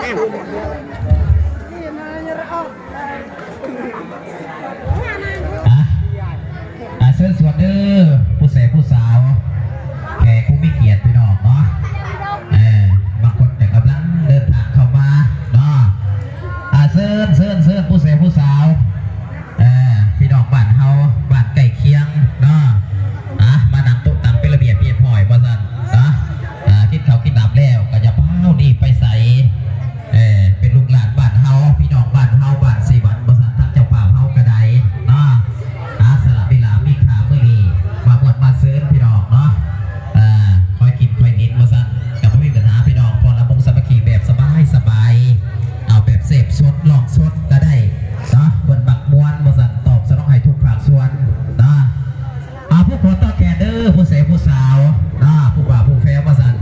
ອ່ະ ອ່ະ ເຊີນຊວນເດີ ຜູ້ແສຜູ້ສາວ ແຂກຜູ້ມີກຽດ ພີ່ນ້ອງເນາະ ເອີ ບາງຄົນກໍກຳລັງເດີນທາງເຂົ້າມາເນາະ ອ່ະ ເຊີນ ເຊີນ ເຊີນ ຜູ້ແສຜູ້ສາວ ເອີ ພີ່ນ້ອງບ້ານເຮົາ ບ້ານໃກ້ຄຽງເນາະ ອ່ະ ມານັ່ງໂຕະຕັ່ງເປັນລະບຽບຮຽບຮ້ອຍວ່າຊັ້ນເນາະ ອ່າ ກິນເຂົ້າກິນນ້ຳແລ້ວກໍຢ່າຟ້າວໜີໄປໃສ ເອີ ເປັນລູກຫຼານບ້ານເຮົາ ພີ່ນ້ອງບ້ານເຮົາ ບ້ານສີວັນວ່າຊັ້ນ ທາງເຈົ້າພາບເຮົາກໍໄດ້ເນາະ ອ່າ ສະຫຼະເວລາມີຄ່າມື້ນີ້ ມາມ່ວນມາຊື່ນ ພີ່ນ້ອງເນາະ ອ່າ ຄ່ອຍກິນຄ່ອຍຫຼິ້ນວ່າຊັ້ນ ກໍບໍ່ມີບັນຫາ ພີ່ນ້ອງ ຟ້ອນລຳວົງສາມັກຄີແບບສະບາຍໆ ເອົາແບບເສບສົດ ຮ້ອງສົດ